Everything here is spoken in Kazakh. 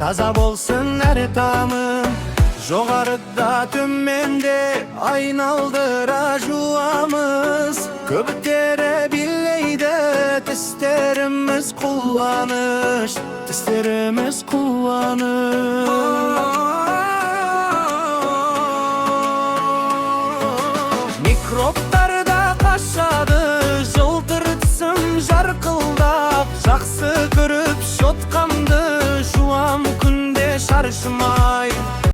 Таза болсын әр тамым. Жоғарыда, төменде айналдыра жуамыз. Көбіктері билейді, тістеріміз қуаныш, тістеріміз қуаныш. Микробтар да қашады, жылтыр тісім жарқылдап. Жақсы көріп щеткамды, жуам күнде шаршамай.